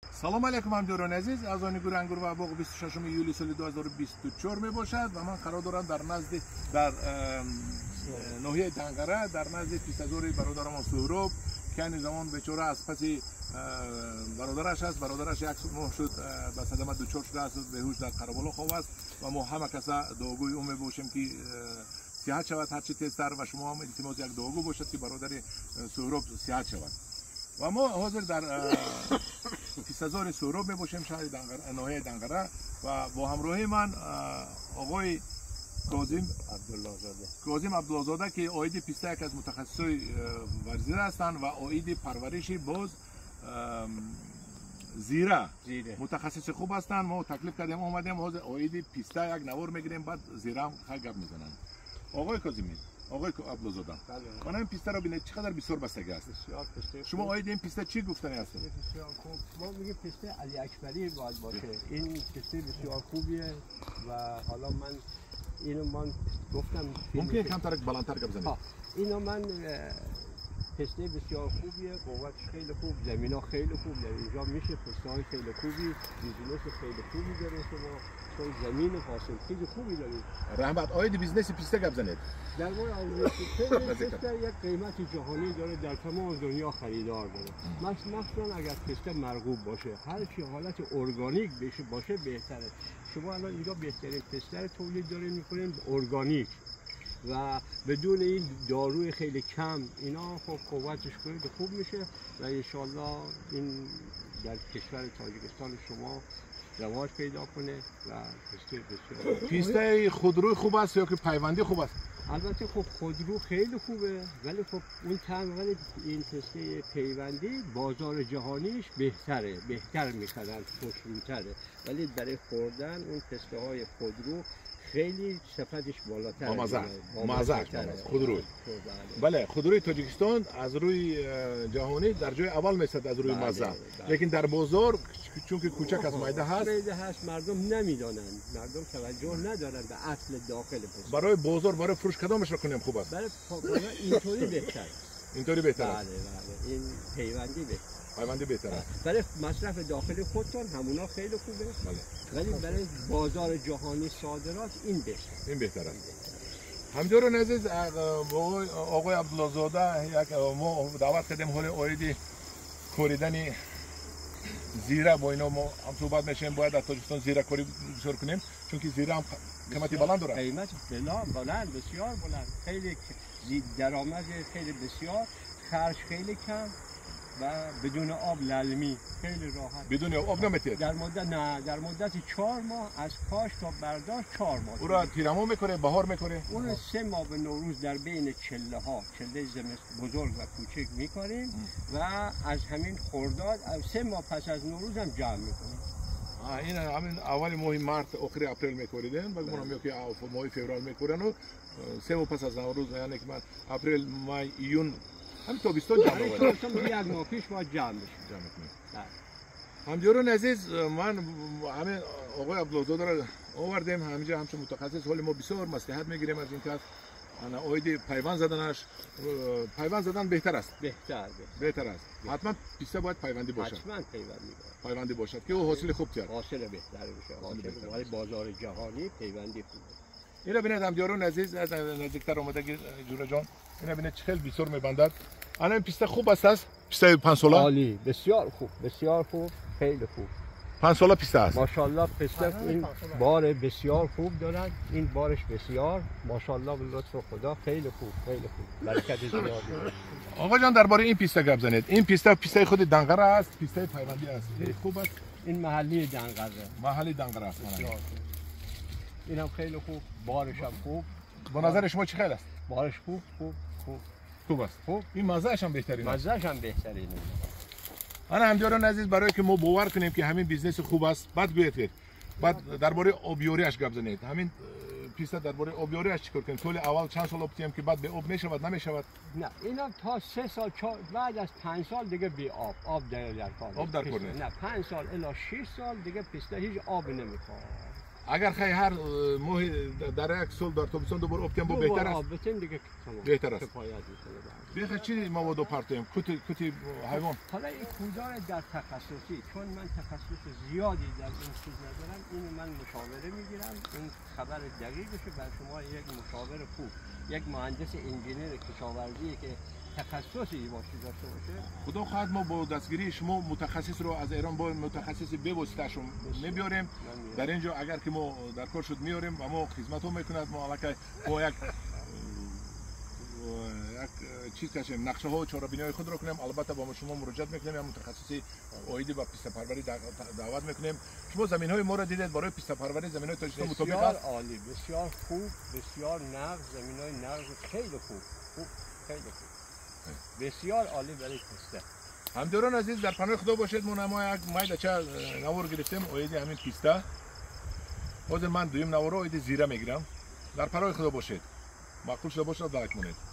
Салом алейкум, ҳамдиёрони азиз. Аз они гури ангур ва боғ 26 июли соли 2024 мебошад ва ман қарор дорам дар назди дар ноҳияи Данғара, дар назди пистазори бародарамон Суҳроб, ки айни замон бечора аз паси бародараш аст. Бародараш як моҳ шуд ба садама дучор шудааст, беҳуш дар Қараболо хоб аст ва мо ҳама каса дуогӯи ӯ мебошем, ки сиҳат шавад ҳарчи тезтар, ва шумо ҳам илтимос як дуогӯ бошад, ки бародари Суҳроб сиҳат шавад. Ва мо ҳозир дар пистазори Суҳроб мебошем, шаҳри ноҳияи Данғара, ва бо ҳамроҳии ман оғои Козим Козим Абдуллозода, ки оиди писта яке аз мутахассисои варзида ҳастанд ва оиди парвариши боз зира мутахассиси хуб ҳастанд. Мо таклиф кардем, омадем, ҳозир оиди писта як навор мегирем, баъд зираам хай гап мезананд. Оғои Козимӣ, оғои Абдуллозода, мана ин пистаро бинед, чӣ қадар бисёр бастагӣ аст. Шумо оиди ин писта чӣ гуфтани ҳастед? Бисёр хуб. Мо мегیم писте Али Акбари бояд боше. Ин писте бисёр хубиه ва ҳоло ман اینو من گفتم. ممکنه کمتر بلندتر گپ بزنید؟ اینو من پسته بسیار خوبیه، قوتش خیلی خوب، زمینا خیلی خوب در اینجا میشه، پسته های خیلی خوبی، business خیلی خوبی داره شما، چون زمین حاصل خیلی خوبی دارید. رحمت. آید business پسته گپ زنید. در مورد پسته یک قیمت جهانی داره، در تمام دنیا خریدار داره. مثلا اگر پسته مرغوب باشه، هر چی حالت ارگانیک بشه باشه بهتره. شما الان اینجا بهترین پسته رو تولید دارین میکنین، ارگانیک و بدون این داروی خیلی کم، اینا خب قوتش خیلی خوب میشه و انشالله این در کشور تاجیکستان شما رواج پیدا کنه و پسته بسیار پیسته خودروی خوب است یا که پیوندی خوب است؟ البته خب خودرو خیلی خوبه، ولی خب اون طعم، ولی این پسته پیوندی بازار جهانیش بهتره، بهتر میخرن، خوشروتره، ولی برای خوردن اون پسته های خودرو خیلی صفتش بالاتر. مزه مزه خودروی. بله، خودروی تاجیکستان از روی جهانی در جای اول میستد از روی مزه، لیکن در بازار چون که کوچک از میده هست، میده هست، مردم نمیدانند، مردم توجه ندارند به اصل داخل پسته. برای بازار، برای فروش کدامش رو کنیم خوب است؟ برای اینطوری بهتر. اینطوری بهتر است. بله بله، این پیوندی بهتر. پیوندی بهتر است. برای مصرف داخلی خودتون همونا خیلی خوبه. بله. ولی برای بازار جهانی صادرات این بهتر. این بهتر است. همجوران عزیز، آقای عبداللهزاده یک ما دعوت کردیم، حال آیدی کوریدن زیره با اینا ما هم صحبت میشیم. باید در تاجیکستان زیره کاری بسیار کنیم، چون که زیره هم قیمتی بلند داره. قیمت بلند، بسیار بلند، خیلی درآمد خیلی بسیار، خرج خیلی کم و بدون آب للمی، خیلی راحت. بدون آب نمیتید؟ در مدت نه، در مدت 4 ماه از کاشت تا برداشت 4 ماه. او را تیرمو میکنه، بهار میکنه؟ اون 3 ماه به نوروز در بین چله ها، چله زمست بزرگ و کوچک میکنیم و از همین خرداد 3 ماه پس از نوروز هم جمع میکنیم. این همین اول ماه مارت، آخر اپریل میکوریدن، بعد منم که ماه فوریه میکورن و 3 ماه پس از نوروز، یعنی که من اپریل، مای، یون، هم تابستان جمع می‌کنیم. یک ماه پیش باید جمع بشه. جمع کنیم. همجوران عزیز، من همین آقای عبداللهزاده را آوردیم همینجا همچون متخصص. حال ما بسیار مصلحت میگیریم از این کس. انا آید پیوند زدنش، پیوند زدن بهتر است. بهتر است. حتما پیسته باید پیوندی باشد. حتما پیوندی باید. پیوندی باشد که او حاصل خوب تیار. حاصل بهتر میشه. حاصل برای بازار جهانی پیوندی خوبه. اینو ببینید همجوران عزیز، از نزدیکتر آمده جوره جان. اینو ببینید چه خیلی بسیار میبندد. انا این پیسته خوب است، پیسته 5 ساله. عالی، بسیار خوب، بسیار خوب، خیلی خوب. 5 ساله پیسته است. ماشاءالله پیسته این بار بسیار خوب دارد، این بارش بسیار ماشاءالله به لطف خدا خیلی خوب، خیلی خوب. برکت زیادی داره. آقا جان درباره این پیسته گپ زنید. این پیسته پیسته خود دنغره است، پیسته پیوندی است. خوب است. این محلی دنغره. محلی دنغره است. اینم خیلی خوب، بارش هم خوب. به نظر شما چه خیلی است؟ بارش خوب، خوب، خوب. خوب است. خوب. این مزه‌اش هم بهترینه. مزه‌اش هم بهترینه. انا همجاران عزیز، برای که ما باور کنیم که همین business خوب است، بعد گوید بعد درباره آبیاریش گپ زنید. همین پیسته درباره آبیاریش چیکار کنیم؟ طول اول چند سال آب تیم که بعد به آب میشود نمیشود؟ نه، اینا تا 3 سال بعد از 5 سال دیگه بی آب، آب در کار. آب در کار نیست. نه، 5 سال الی 6 سال دیگه پیسته هیچ آب نمیخواد. Агар хай ҳар моҳ дар як сол дар тобистон ду бор об тиҳем, бо беҳтар аст. об битем دیگه تمام. بهتر است. کفایت میکنه. بخی چی مواد پرتیم؟ کتی حیوان. حالا این کودار در تخصصی، چون من تخصص زیادی در این چیز ندارم، اینو من مشاوره میگیرم. این خبر دقیقش بر شما یک مشاور خوب، یک مهندس انجینر کشاورزی که تخصصی باشه داشته باشه. خدا خواهد ما با دستگیری شما متخصص رو از ایران با متخصص به واسطه میبیاریم در اینجا. اگر که ما در کار شد میاریم و ما خدمت ها میکند. ما الکی با یک چیز کشیم، نقشه ها و چاره‌بینی های خود رو کنیم. البته با شما مراجعت میکنیم، یا متخصصی عاید به پسته پروری دعوت میکنیم. شما زمین های ما رو دیدید، برای پسته پروری زمین های تاجیکستان مطابق بسیار است. عالی، بسیار خوب، بسیار نغز. زمین های نغز، خیلی خوب، خوب، خیلی خوب، بسیار عالی برای پسته. همداران عزیز، در پناه خدا باشید. ما یک مایده چه نوار گرفتیم عاید همین پسته. حاضر من دویم نوار عاید زیره میگیرم. در پناه خدا باشید. معقول شده باشد لایک مونید.